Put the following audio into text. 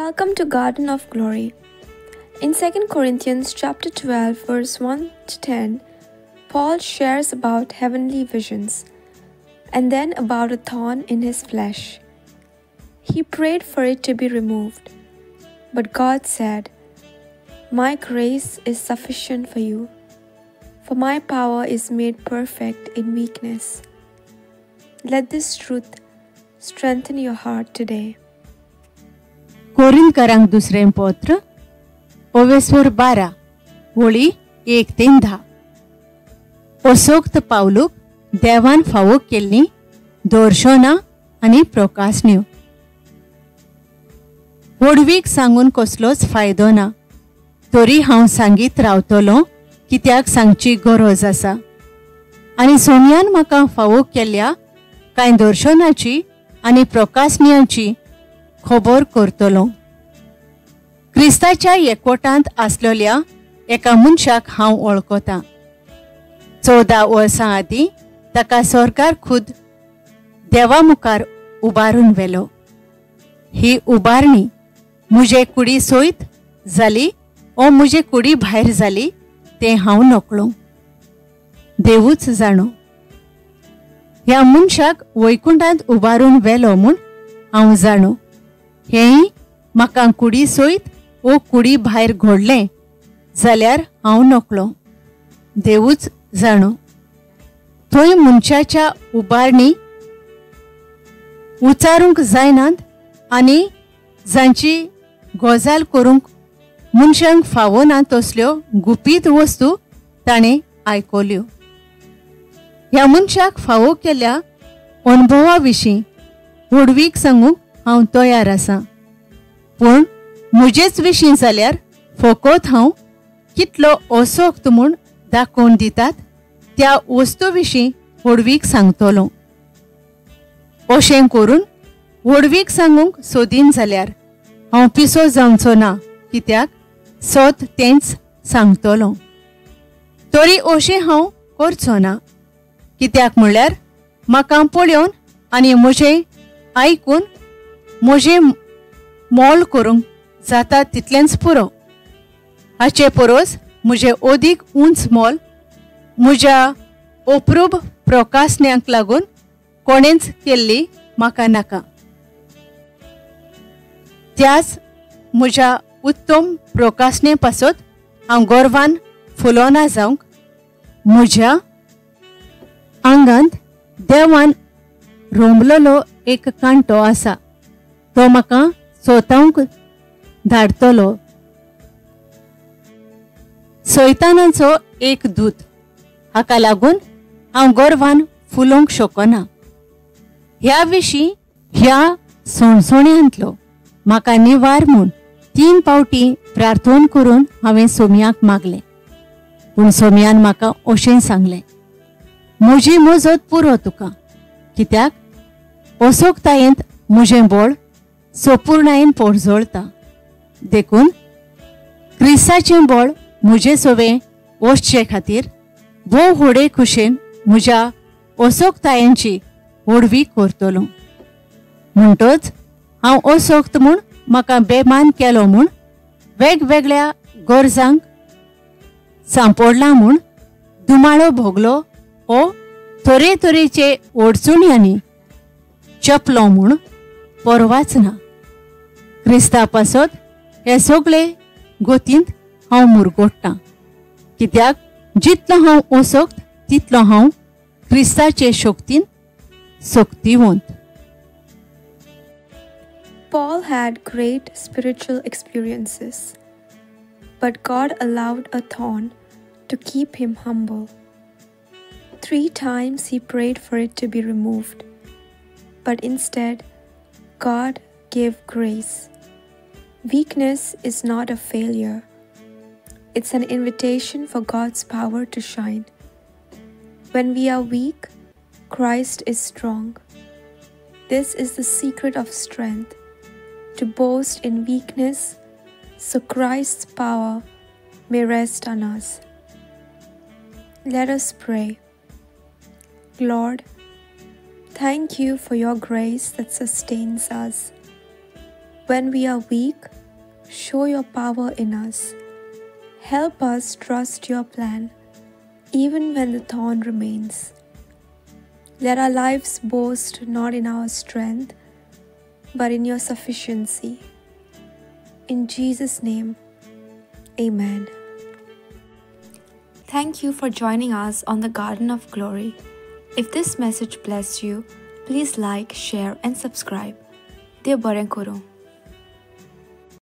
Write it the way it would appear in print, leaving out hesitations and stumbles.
Welcome to Garden of Glory. In 2 Corinthians chapter 12 verse 1 to 10, Paul shares about heavenly visions and then about a thorn in his flesh. He prayed for it to be removed, but God said, "My grace is sufficient for you, for my power is made perfect in weakness." Let this truth strengthen your heart today. कोरिंथकरांक दुसरें पत्र ओवेस्वर 12 ओळी 1 ते 10. असोक्त पावलूक देवान फावो केल्लीं दर्शनां आनी प्रकाशण्यो. व्हडवीक सांगून कसलोच फायदो ना, तरी हांव सांगीत रावतलो कित्याक सांगची गरज आसा. आनी सोमयान म्हाका फावो केल्ल्या कांय दर्शनाची आनी प्रकाशण्यांची खबर करतलो. क्रिस्ताच्या एकवटांत आसलेल्या एका मनशाक हांव वळखतां. 14 वर्सां आदीं ताका सरकार खुद देवा मुखार उबारून व्हेलो. ही उबारणी म्हजे कुडी सयत जाली ओ म्हजे कुडी भायर जाली तें हांव नकळो, देवूच जाणो. ह्या मनशाक वैकुंठांत उबारून व्हेलो म्हूण हांव जाणो. हेंय म्हाका कुडी सयत ओ कुडी भायर घडलें जाल्यार हांव नकळो, देवूच जाणो. थंय मनशाच्या उबारणी उचारूंक जायनात आनी जांची गजाल करूंक मनशांक फावना तसल्यो गुपीत वस्तू ताणें आयकल्यो. ह्या मनशाक फावो केल्ल्या अणभवा विशीं व्हडवीक सांगूंक हांव तयार आसा, पूण म्हजेच विशीं जाल्यार फकत हांव कितलो असोक्त म्हूण दाखोवन दितात त्या वस्तू विशीं व्हडवीक सांगतलो. अशें करून व्हडवीक सांगूंक सोदीन जाल्यार हांव पिसो जावचो ना, कित्याक सत तेंच सांगतलो. तरी अशें हांव करचो ना, कित्याक म्हणल्यार म्हाका पळोवन आनी म्हजें आयकून म्हजें मोल करूंक जाता तितलेंच पुरो. हाचे परस म्हजें अदीक उंच मोल म्हज्या अप्रूप प्रकाशण्यांक लागून कोणेंच केल्ली म्हाका नाका. त्याच म्हज्या उत्तम प्रकाशणे पासत हांव गर्वान फुलोना जावंक म्हज्या आंगांत देवान रोमलेलो एक कांटो आसा, तो म्हाका सोतावंक धाडटलो. सैतानाचो एक दूत, हाका लागून हांव गर्वान फुलोवंक शकना. ह्या विशीं ह्या सणसण्यांतलो म्हाका निवार म्हूण 3 फावटी प्रार्थना करून हांवें सोमयाक मागलें, पूण सोमयान म्हाका अशें सांगलें, म्हजी मजत पुरो तुका, कित्याक असोक्तायेंत म्हजें बळ सोपूर्णायेन पोरजळता. देखून क्रिस्ताचें बळ म्हजे सवें वचचे खातीर भोव व्हडे खुशेन म्हज्या असोक्तायेंची व्हडवीक करतलो. म्हणटच हांव असोक्त म्हूण म्हाका बेमान केलो म्हूण वेगवेगळ्या गरजांक सांपडला म्हूण दुमाळो भोगलो ओ तरेतरेचे अडचण्यांनी चपलो म्हूण परवाच ना. क्रिस्ता पासत हे सगळे गोतींत हांव मुरगोडटां, कित्याक जितलो हांव असोक्त तितलो हांव क्रिस्ताचे शक्तीन शक्तिवंत. Paul had great spiritual experiences, but God allowed a thorn to keep him humble. 3 times he prayed for it to be removed, but instead, God gave grace. Weakness is not a failure. It's an invitation for God's power to shine. When we are weak, Christ is strong. This is the secret of strength, to boast in weakness so Christ's power may rest on us. Let us pray. Lord, thank you for your grace that sustains us. When we are weak, show your power in us. Help us trust your plan, even when the thorn remains. Let our lives boast not in our strength, but in your sufficiency. In Jesus' name, amen. Thank you for joining us on the Garden of Glory. If this message blessed you, please like, share, and subscribe. Dev बरें करूं.